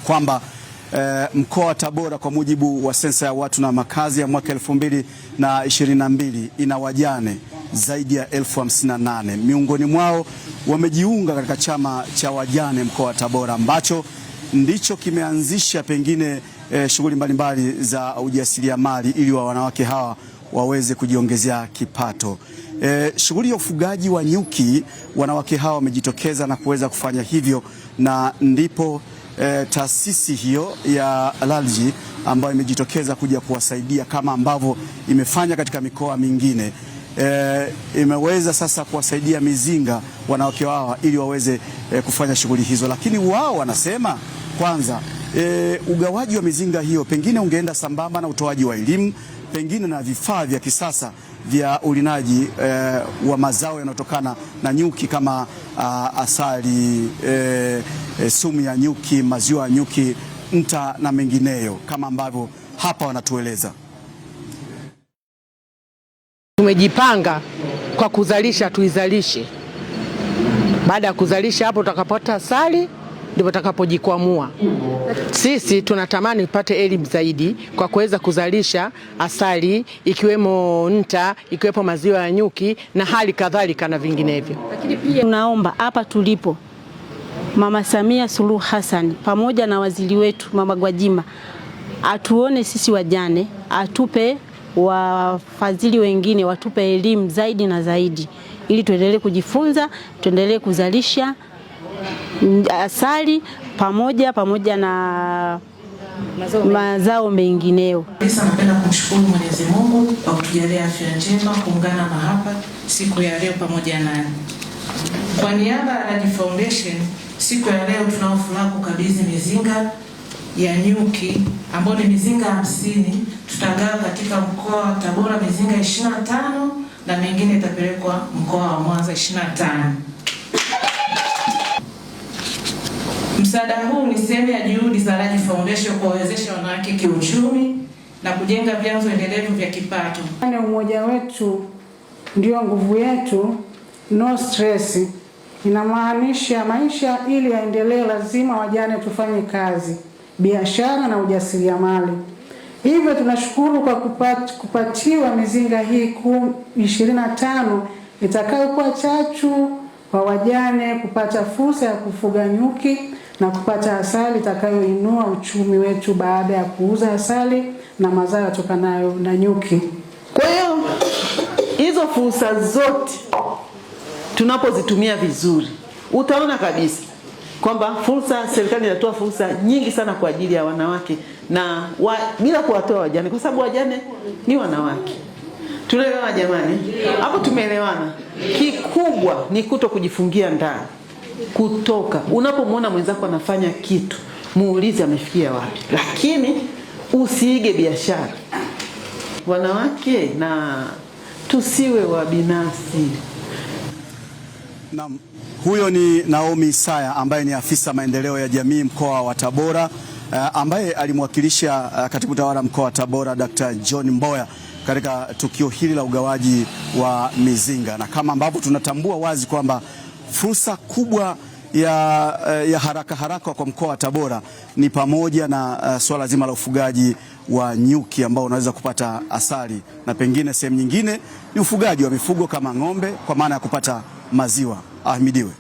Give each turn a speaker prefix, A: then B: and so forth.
A: Kwamba mkoa wa Tabora kwa mujibu wa sensa ya watu na makazi ya mwaka 2022 ina wajane zaidi ya 58,000. Miongoni mwao wamejiunga katika chama cha wajane mkoa wa Tabora ambacho ndicho kimeanzisha pengine shughuli mbalimbali za ujasiriamali ili wa wanawake hawa waweze kujiongezea kipato. Shughuli ya ufugaji wa nyuki, wanawake hawa wamejitokeza na kuweza kufanya hivyo, na ndipo taasisi hiyo ya Lalji ambayo imejitokeza kuja kuwasaidia kama ambavyo imefanya katika mikoa mingine. Imeweza sasa kuwasaidia mizinga wanawake hawa ili waweze kufanya shughuli hizo, lakini wao wanasema kwanza, ugawaji wa mizinga hiyo pengine ungeenda sambamba na utoaji wa elimu pengine na vifaa vya kisasa vya ulinaji wa mazao yanayotokana na nyuki kama asali, sumu ya nyuki, maziwa ya nyuki, nta na mengineyo kama ambavyo hapa wanatueleza.
B: Tumejipanga kwa kuzalisha, tuizalishe. Baada ya kuzalisha hapo tutakapata asali ndipo tutakapojikwamua. Sisi tunatamani tupate elimu zaidi kwa kuweza kuzalisha asali ikiwemo nta, ikiwepo maziwa ya nyuki na hali kadhalika na vinginevyo.
C: Lakini pia tunaomba hapa tulipo Mama Samia Suluhu Hassan pamoja na waziri wetu Mama Gwajima atuone sisi wajane, atupe wafadhili wengine, watupe elimu zaidi na zaidi, ili tuendelee kujifunza, tuendelee kuzalisha asali pamoja na mazao mengineo.
D: Kabisa napenda kumshukuru Mwenyezi Mungu kwa kutujalia afya njema kuungana na hapa siku ya leo pamoja nanyi. Kwa niaba ya Raji Foundation, siku ya leo tunao furaha kukabidhi mizinga ya nyuki ambayo ni mizinga 50. Tutagawa katika mkoa wa Tabora mizinga 25 na mingine itapelekwa mkoa wa Mwanza 25. Msaada huu ni sehemu ya juhudi za Raji Foundation kuwawezesha wanawake kiuchumi na kujenga vyanzo endelevu vya kipato.
E: Umoja wetu ndio nguvu yetu, no stress. Inamaanisha maisha ili yaendelee, lazima wajane tufanye kazi, biashara na ujasiriamali. Hivyo tunashukuru kwa kupatiwa mizinga hii 25 itakayokuwa chachu kwa wajane kupata fursa ya kufuga nyuki na kupata asali itakayoinua uchumi wetu baada ya kuuza asali na mazao yatokanayo na nyuki.
F: Kwa hiyo hizo fursa zote tunapozitumia vizuri, utaona kabisa kwamba fursa, serikali inatoa fursa nyingi sana kwa ajili ya wanawake na bila kuwatoa wajane, kwa sababu wajane ni wanawake. Tunaelewana jamani? Hapo tumeelewana. Kikubwa ni kuto kujifungia ndani, kutoka. Unapomwona mwenzako anafanya kitu, muulize amefikia wapi, lakini usiige biashara. Wanawake na tusiwe wabinafsi.
A: Naam, huyo ni Naomi Isaya ambaye ni afisa maendeleo ya jamii mkoa wa Tabora, ambaye alimwakilisha katibu tawala mkoa wa Tabora Dr. John Mboya katika tukio hili la ugawaji wa mizinga, na kama ambavyo tunatambua wazi kwamba fursa kubwa ya haraka haraka kwa mkoa wa Tabora ni pamoja na swala zima la ufugaji wa nyuki ambao unaweza kupata asali na pengine sehemu nyingine ni ufugaji wa mifugo kama ng'ombe kwa maana ya kupata maziwa. Ahimidiwe.